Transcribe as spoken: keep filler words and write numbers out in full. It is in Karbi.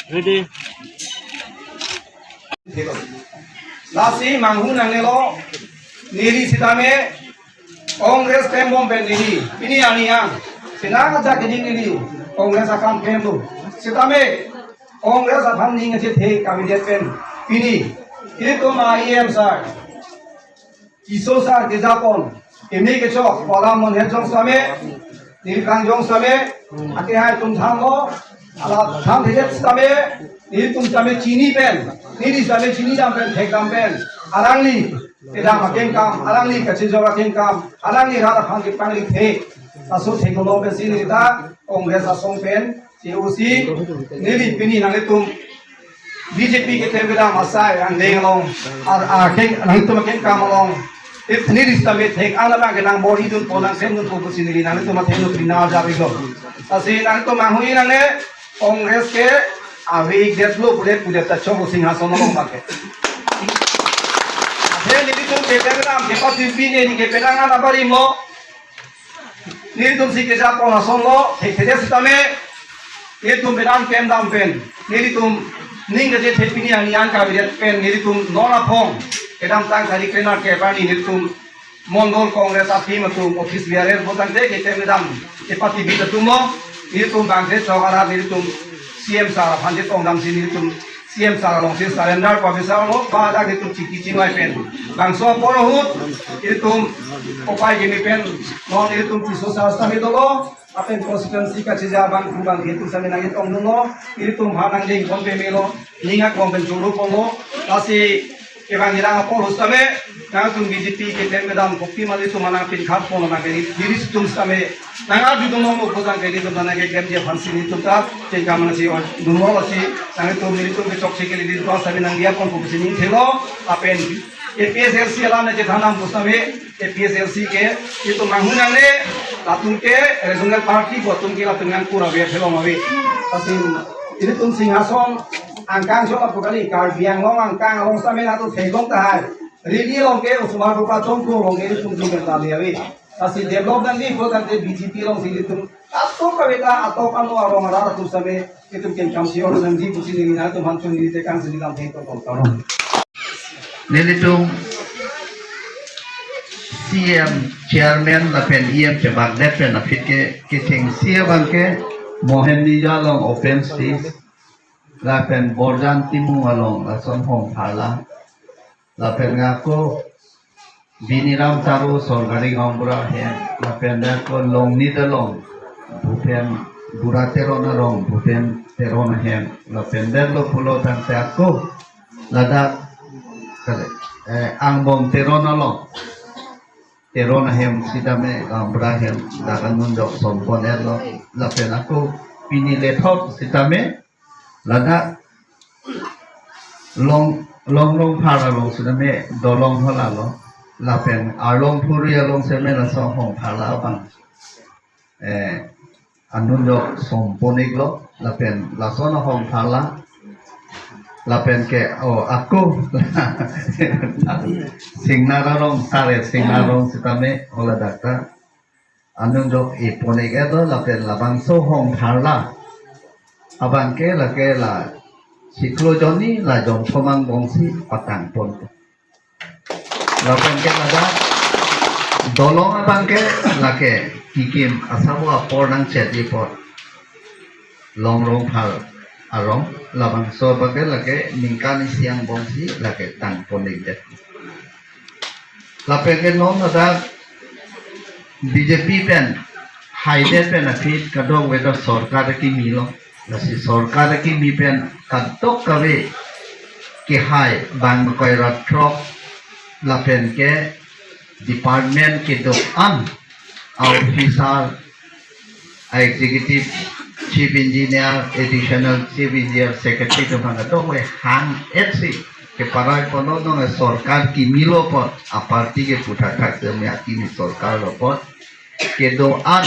Ready. Lasi manghu nangnelo, neli sitame Congress klembom pen neli, pini arni an, sena kaja kini neli Congress akam klemlo. Sitame Congress aphan ning kachethe kavedet pen pini, ilitum a-E M sir, Tisso sir kejapon, kimi kechok, Bala Monhej jong sitame, Nirkang jong sitame, akehai atum thanlo, ala thanthedet sitame, nelitum sitame chini pen, neli sitame chini dam pen, thek dam pen, alangli kedam akengkam, alangli kachijor akengkam, alangli rat aphan kepangri thek, laso thek lolong pensi neli ta Congress asong pen, C O C, neli pini nanglitum B J P keklem kedam asai angdeng along, a, a, keng, nangtum akengkam along, ip neli sitame thek-an abang ke nangbor-idunpo, nangsemdunpo pusi neli nangtum athengno pina ajap-iklo. Lasi nangtum manghu nangne, Congress ke ave-ikdetlo pudet pudet ta chok singhason along abang ke. Athe nelitum keklem kedam kepatibine neli ke penang an abarimlo. Nelitum si kejapon asonlo, thekthedet sitame, nelitum penang klem dam pen, nelitum ning kachethe pini arni an kavedet pen, nelitum non aphong kedamtang tarik krenerkep arni nelitum Mondol Congress a-team atum office bearer botangte keklem kedam kepatibit atumlo, nelitum bangkethak arat nelitum C M sir aphan chetong damsi nelitum C M sir alongsi surrender pavisarlo, ba dak nelitum chingki chingvai pen. Bangso apor ahut, nelitum kopai kimi pen, non nelitum Tisso sir sitame dolo, lapen constituency kachija abang abang nelitum sitame nangchetongdunlo, nelitum ha nangdeng pon pemelo, ning akong pen choro ponlo, lasi kevang irang apor ahut sitame, nangtum B J P keklem kedam kopi ma nelitum anang pinkhat ponlo nang ke, nelitum sitame, nang arjudunlongpo pu tangte nelitum nang keklemji aphansi nelitum ta kengkam nangsi oi dunlo lasi nangtum nelitum kechokche ke nelitum sitame nangdiya ponpo pusi ning thelo lapen A P H L C alam nangchethan dam pu sitame A P H L C ke nelitum manghu nangne latum ke regional party pu atum ke latum nangkur ave theklong ave. Lasi nelitum singhason angkang chok apu kali Karbi Anglong angkang along sitame nangtum theklong tahai. Rili along ke osomar buka chongkro along ke nelitum jumel tali ave. Lasi develop nangji pu tangte B J P alongsi nelitum atum kaveta atok ano arong arat atum sitame nelitum kengkam si-or nangji pusi neli nangtum aphan chunri tekang si neli lamtheng to kong tarong. Nelitum C M chairman lapen E M chebakdet pen aphi ke kechengsi abang ke Mohenija along open stage lapen Borjan Timung along lason hong pharla. Lapen ako Biniram Taro sorkari gaonbura ahem, lapen ako Longnit along Bhupen, Bura Teron arong Bhupen Teron ahem, lapen detlo pulo tangte ako ladak kali, eh, Angbong Teron along Teron ahem sitame gaonbura ahem dak anunjok sompon etlo, lapen ako pini lethot sitame ladak Long, Longrong phar along sitame dolong hala lo. Lapen Arlong phuri along sitame laso hong pharla abang, eh, anunjok sompon-iklo. Lapen lason hong pharla. Lapen ke, o, ako Singnar arong, sare Singnar arong sitame o ladak ta anunjok ipon-ik etlo lapen labangso hong pharla abang ke lake la chiklo jonni la jon thom angbongsi patang pon. Lapen ke ladak dolong abang ke lake kikim asabo apor nangchet-i apor. Longrong phar arong labangso abang ke lake ningkan isi angbongsi lake tang pon-ikdet. Lapen ke non ladak B J P pen haidet pen aphi kadokave ta sorkar akimi lo. Lasi sorkar akimi pen kadokave kehai bang koi rat throk lapen ke department kedo-an officer, executive chief engineer, additional chief engineer, secretary atum aphan kadokave hang-etsi keparai ponlo, non sorkar kimi lo apot, a party kepu thakthak seme akimi sorkar lo apot kedo-an